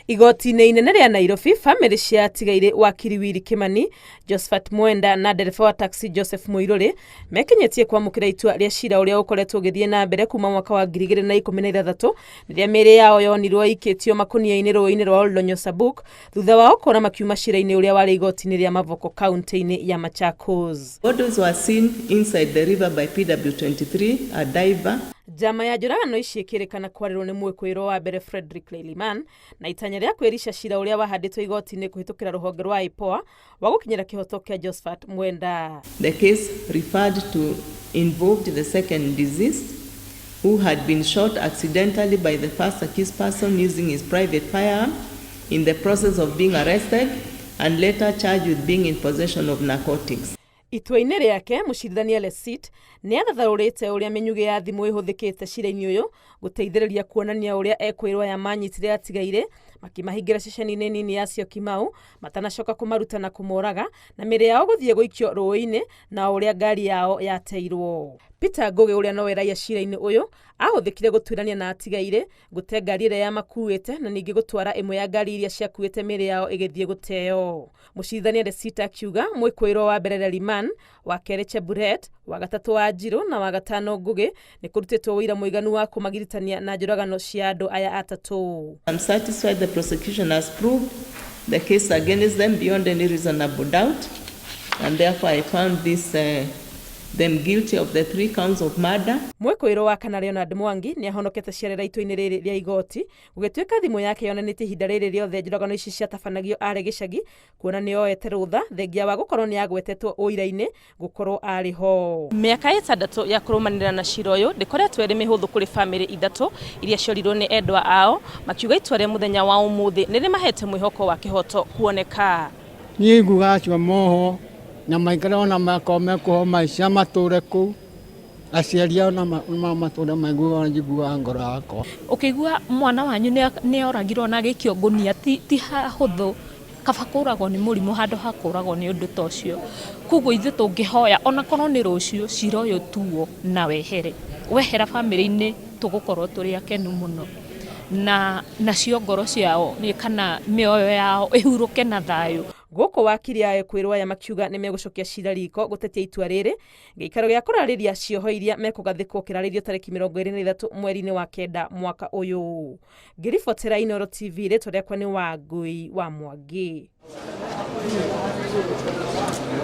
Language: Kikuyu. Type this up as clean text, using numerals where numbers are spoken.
Igoti-inĩ inene rĩa Nairobi, bamĩrĩ cia atigairĩ wakiri Willy Kimani, Josphat Mwenda na ndereba wa taxi Joseph Muiruri mekinyĩtie kwamũkĩra itua rĩa cira ũrĩa ũkoretwo ũgĩthiĩ na mbere kuma mwaka wa 2016 rĩrĩa mĩĩrĩ yao yonirwo ĩikĩtio makũnia-inĩ rũĩ-inĩ rwa Oldonyo Sabuk thutha wao kũra makiuma cira-inĩ ũrĩa warĩ igoti-inĩ rĩa Mavoko kaunti-inĩ ya Machakos. Bodies were seen inside the river by PW23, a diver. Njama ya njũragano ici ĩkĩrĩkana kwarĩrwo nĩ mwĩkũĩrwo wa mbere Frederick Leiliman na itanya rĩa kwĩrica cira ũrĩa wahandĩtwo igoti-inĩ kũhĩtũkĩra rũhonge rwa IPOA wa gũkinyĩra kĩhoto kĩa Josphat Mwenda. The case referred to involved the second deceased, who had been shot accidentally by the first accused person using his private firearm in the process of being arrested and later charged with being in possession of narcotics. Itua-inĩ rĩake, mũcirithania Lesit nĩ athathaũrĩte ũrĩa mĩnyugĩ ya thimũ ĩhũthĩkĩte cira-inĩ ũyũ gũteithĩrĩria kuonania ũrĩa ekwĩrwo aya manyitire atigaire makĩmahingĩra ceceni-inĩ nini ya Syokimau matanacoka kũmaruta na kũmoraga na mĩĩrĩ yao gũthiĩ gũikio rũĩ-inĩ na ũrĩa ngari yao yateirwo. Peter Ngũgĩ ũrĩa nowe raia cira-inĩ ũyũ ahũthĩkire gũtuĩrania na atigaire gũte ngari ĩrĩa yamakuĩte na ningĩ gũtwara ĩmwe ya ngari iria ciakuĩte mĩĩrĩ yao ĩgĩthiĩ gũteo. Mũcirithania Lesita akiuga mwĩkũĩrwo wa mbere Leliman, wa kerĩ Cheburet, wa gatatũ Wanjirũ na wa gatano Ngũgĩ nĩ kũrutĩtwo ũira mũiganu wa kũmagiritania na njũragano cia andũ aya atatũ. I'm satisfied the prosecution has proved the case against them beyond any reasonable doubt, and therefore I found them guilty of the 3 counts of murder. Mwĩkũĩrwo wa kana Leonard Mwangi nĩ ahonokete ciarera itua-inĩ rĩrĩ rĩa igoti gũgĩtuĩka thimũ yake yonanĩtie ihinda rĩrĩ rĩothe njũragano ici ciatabanagio arĩ gĩcagi kuona nĩ oete rũtha thengia wa gũkorwo nĩ agwetetwo ũira-inĩ gũkorwo arĩ ho. Mĩaka 6 ya kũrũmanĩrĩra na cira ũyũ ndĩkoretwo ĩrĩ mĩhũthũ kũrĩ bamĩrĩ 3 iria ciorirwo nĩ endwa ao makiuga itua rĩa mũthenya wa ũmũthĩ nĩ rĩmahete mwĩhoko wa kĩhoto kuoneka. Niĩ nguga acio moho na maikare ona makorwo mekuho maica matũre kũu aciari ao na matũre maiguaga njiguaga ngoro yakwa. Ũkĩigua mwana wanyu nĩ oragirwo na agĩikio ngũnia ti hahũthũ, kaba kũragwo nĩ mũrimũ handũ ha kũragwo nĩ ũndũ ta ũcio. Koguo ithuĩ tũngĩhoya onakorwo nĩ rũciũ cira ũyũ tuo na wehere, wehera bamĩrĩ-inĩ tũgũkorwo tũrĩ akenu mũno na nacio ngoro ciao kana mĩoyo yao ĩhurũke na thayũ. Gũkũ wakiri a ekwĩrwo aya makiuga nĩ megũcokia cira riko gũtetia itua rĩrĩ gĩikaro gĩa kũrarĩria cioho iria mekũgathĩkwo kĩrarĩrio tarĩki 23 mweri-inĩ wa 9 mwaka ũyũ. Ngĩribotera Inooro TV, rĩtwa rĩakwa nĩ Wangui wa Mwangi.